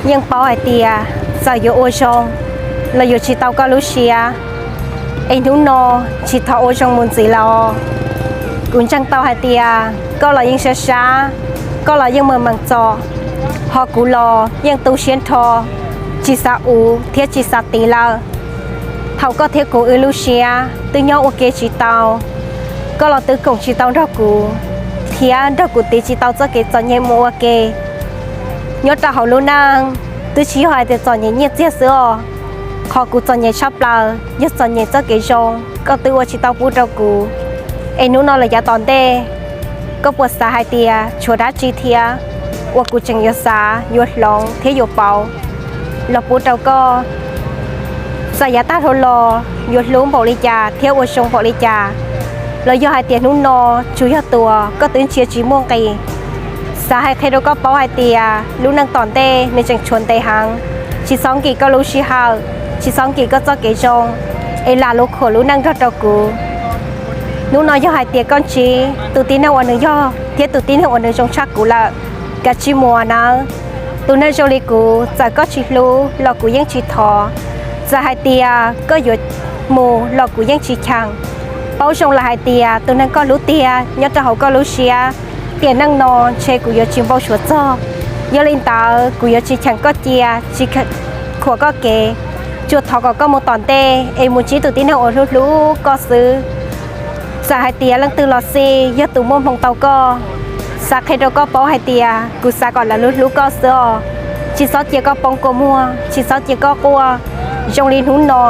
Yeej paub hais tias txawm yuav ua zoo los yuav tsis tau koj lub siab, es hnub no tsis thov ua zoo mus ntxiv los. Kuv ntseeg tau hais tias koj los yeej sab sab, koj los yeej meem meem txom, ho kuv los yeej tu siab nrho, tsis xav uv thiab tsis xav tiv lawm. Thaum koj thiab kuv wb lub siab twb nyob ua ke tsis tau, koj los twb koom tsis tau nrog kuv, thiab nrog kuv tiv tsis tau txoj kev txom nyem mus ua ke. Nyob rau hauv lub neej, twb tsis yog hais tias txom nyem nyiaj txiag xwb os. Qhov kuv txom nyem tshaj plaws yog txom nyem txoj kev zoo koj twb ua tsis tau pub rau kuv. Es hnub no los yav tom ntej, koj puas xav hais tias tshuav dab tsi thiab uas kuv tseem yuav xav, yuav hloov thiab yuav pauv los pub rau koj? Txawm yav tag dhau los yuav hlub npaum li cas thiab ua zoo npaum li cas, los yog hais tias hnub no tsuas yog tus uas koj twb ntsia tsis muaj nqis, xav hais qhia rau koj paub hais tias lub neej tom ntej nws tseem tshuav ntev heev. Tsis txhob nkim koj lub sij hawm, tsis txhob nkim koj txoj kev zoo, es lam lub khuam lub neej nrog rau kuv. Hnub no yog hais tias koj ntsib tus tib neeg uas nws yog thiab tus tib neeg uas nws zoo tshaj kuv lawm, kav tsij mus nawb. Tus neeg zoo li kuv, txawm koj tsis hlub los kuv yeej tsis thov. Txawm hais tias koj yuav mus los kuv yeej tsis cheem. Paub zoo lawm hais tias tus neeg koj hlub tiag nyob rau hauv koj lub siab, tiam neej no ntshe kuv yuav tsis npau suav txog. Yog li ntawd kuv yuav tsis cheem koj cia, tsis khuam koj kev, tsuas thov kom koj mus tom ntej es mus ntsib tus tib neeg uas hlub hlub koj xwb. Txawm hais tias leej twg los xij, yog tus muaj hmoo tau koj, xav qhia rau koj paub hais tias kuv xav kom lawv hlub hlub koj xwb os. Tsis txhob cia koj poob kua muag, tsis txhob cia koj quaj zoo li hnub no,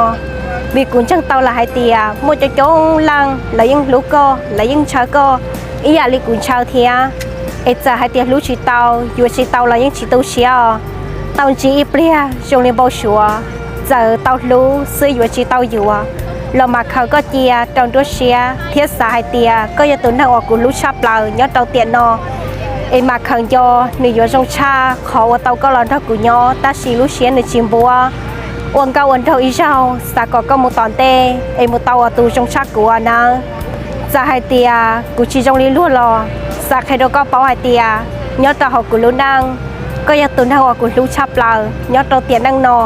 vim kuv ntseeg tau lawm hais tias muaj coob coob leej lawv yeej hlub koj, lawv yeej ntshaw koj ib yam li kuv ntshaw thiab. Es txawm hais tias hlub tsis tau, yuav tsis tau los yeej tsis tu siab os. Tau ntsib ib pliag zoo li npau suav, txawm tau hlub xwb yuav tsis tau yuav, los mas khaws koj cia rau nruab siab thiab xav hais tias koj yog tus neeg uas kuv hlub tshaj plaws nyob rau tiam no. Es mas khaws nco nws yuav zoo tshaj qhov uas tau koj los nrog kuv nyob tab sis lub siab nws tsis npuab. Ua nkauj ua nraug ib zaug, xav kom koj mus tom ntej es mus tau ua tus zoo tshaj kuv nawb. Txawm hais tias kuv tsis zoo li luag los, xav qhia rau koj paub hais tias nyob rau hauv kuv lub neej, koj yog tus neeg uas kuv hlub tshaj plaws nyob rau tiam neej no.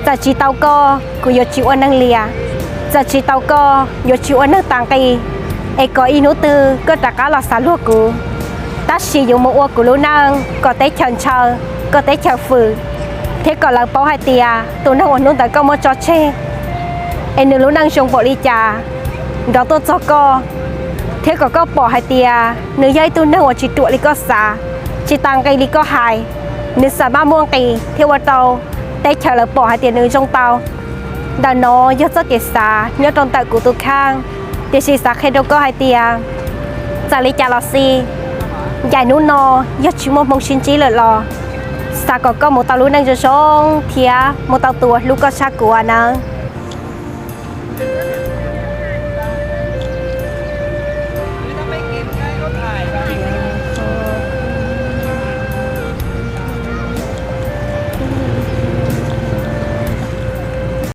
Txawm tsis tau koj, kuv yuav tsis ua neeg liam. Txawm tsis tau koj, yuav tsis ua neeg tas nqi. Es kom ib hnub twg koj rov qab los xav luag kuv, tab sis yuav mus ua kuv lub neej kom teb chaws ntshaw, kom teb chaws fwm, thiab kom lawv paub hais tias tus neeg uas hnub ntawd koj muab tso tseg, es nws lub neej zoo npaum li cas nrov tuaj txog koj, thiab kom koj pom hais tias nws yog ib tug neeg uas tsis ruam li koj xav, tsis tas nqi li koj hais, nws xav maj muaj nqis thiab ua rau teb chaws lawv pom hais tias nws zoo tau. Ntawm no yog txoj kev xav nyob rau ntawm kuv tus kheej, tiam sis xav qhia rau koj hais tias txawm li cas los xij, ncaim hnub no yog tsis muaj hmoo sib ntsib lawm los, xav kom koj mus tau lub neej zoo zoo thiab mus tau tus uas hlub koj tshaj kuv nawb.